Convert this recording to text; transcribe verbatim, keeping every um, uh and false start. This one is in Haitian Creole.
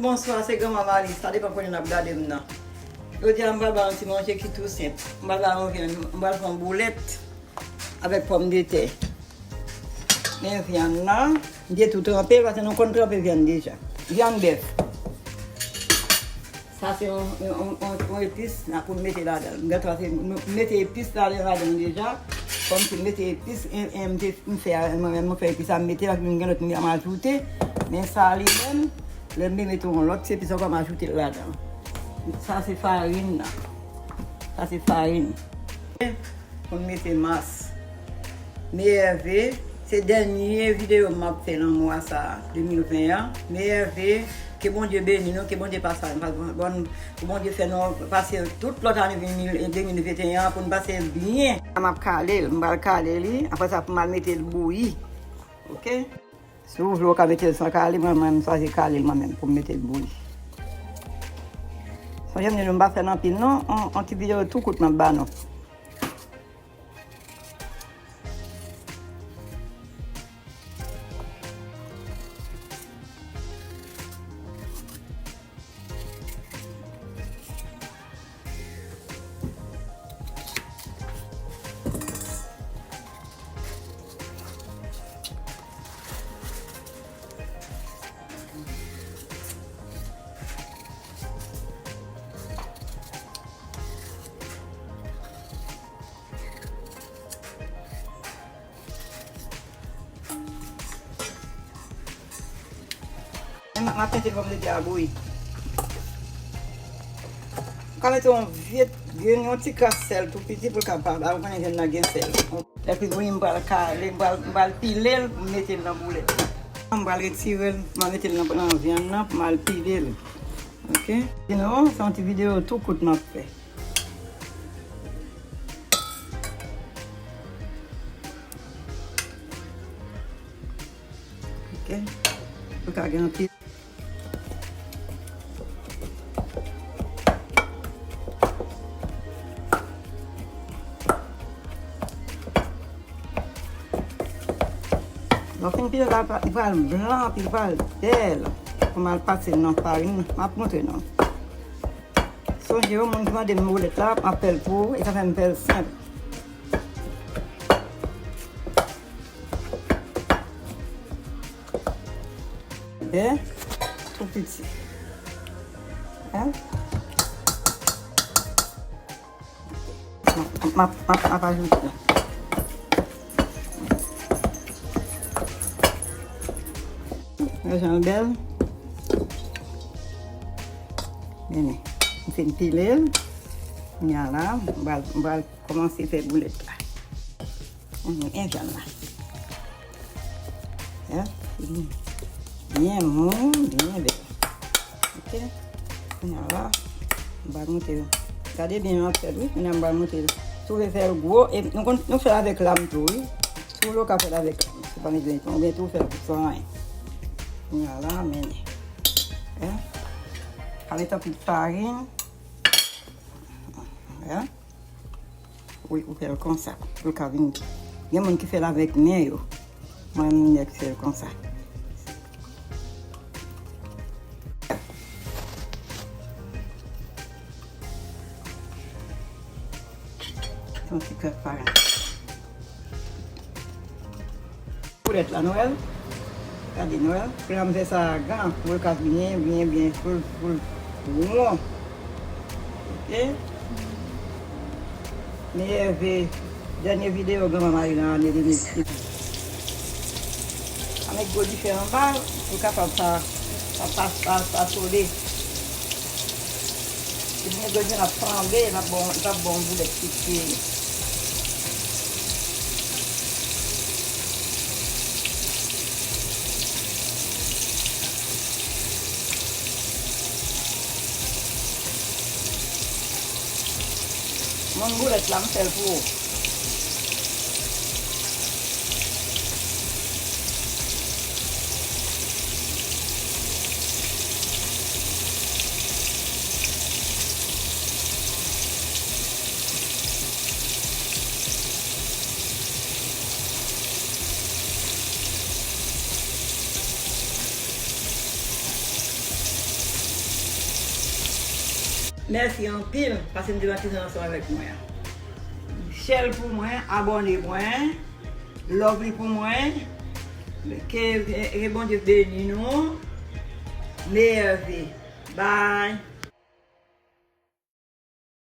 Bonswa, se Granma Malis. Sa depann kote n ap gade m nan. Jodi a, m pral ba nou ti manje ki tou senp. M pral ba nou vyann, m pral fè yon boulèt avèk pòmdetè. Men vyann nan, m te tou tranpe l, paske nou konn tranpe vyann deja. Vyann bèf. Sa se yon, yon, yon, yon, yon epis la pou m mete ladan l. M gentan se, m mete epis la ladan l deja. Kòmsi m mete epis, e, e, m te, m fè, mwen menm, mwen fè epis la, m mete la, m gen lòt m ajoute. Men sa li menm, lè m mete yon lòt ti epis ankò, m ajoute l ladan l. Sa se farin nan. Sa se farin. Pou n mete mas. Meyè ve, se dènye videyo m ap fè nan mwa sa a, de mil ven an. Meyè ve, ke Bondye beni nou, ke Bondye pase avè nou, ke Bondye fè nou pase tout lòt ane de mil, de mil venteyen an pou n pase l byen. M ap kale l, m pral kale li, apre sa pou m al mete l bouyi. Oke? Si w vle, w ka mete l san kale, mwen, mwen, m chwazi kale l mwen menm pou m mete l bouyi. Sonje m di nou m pa fè l anpil non, on, on ti videyo tou kout m ap ba nou. M ap mete pòmdetè a bouyi. Ou ka mete yon vye grenn, yon ti kras sèl tou piti pou l ka pa, ou konnen vyann nan gen sèl. Lè ki bouyi, m pral kale, m pral, m pral pile l, m mete l nan boulèt. M pral retire l, m pral mete l nan, nan vyann nan, m al pile l. Oke? Sinon, se yon ti videyo tou kout m ap fè. Oke. Ou ka gen anpil. Lè w fin pile la, li pral blan, li pral bèl. Pou m al pase l nan farin, m ap montre nou. Sonje yo, moun ki mande m boulèt la, m ap fè l pou ou, e sa fè m fè l senp. Bè, tou piti. Hein? M ap, m ap, m ap ajoute. Wè jan l bèl. Men, men. M fin pile l. Kounye a la, m pral, m pral kòmanse fè boulèt la. Kounye a, vyann la. Ya, byen mou, byen bèl. Oke. Kounye a la, m pral monte yo. Gade byen anfèt, wi. Kounye a, m pral monte yo. Si w vle fè l gwo, e nou konn, nou fè l avèk lam tou, wi. Si w vle, w ka fè l avèk lam. Se pa bezwen, oubyen tou fè l san anyen. Kounye a la, men. Ya. Ka met anpil farin. Ya. Wi, ou fè l konsa. Pou l ka vin. Gen moun ki fè l avèk men yo. Mwen, m nèk fè l konsa. Yon ti krèk farin. Boulèt la, nou wè l? Gade, nou wè l? Pou l fè sa agan, pou l ka byen, byen, byen, pou l, pou l won. Oke? Meyè ve, dènye videyo Granma Malis nan ane de mil sis. Ann met gwo dife anba l, pou l kapab pa, pa, pa, pa, pa sode. Epi, gwo dife l ap flanbe, l ap bon, l ap bon boulèt piti. Moun boulèt la, m fè l pou ou. Mèsi anpil paske nou te nan ti zòn ansanm avèk mwen an. Share l pou mwen, abòne mwen, love li pou mwen. Ke, ke Bondye beni nou. Meyè vi. Bye.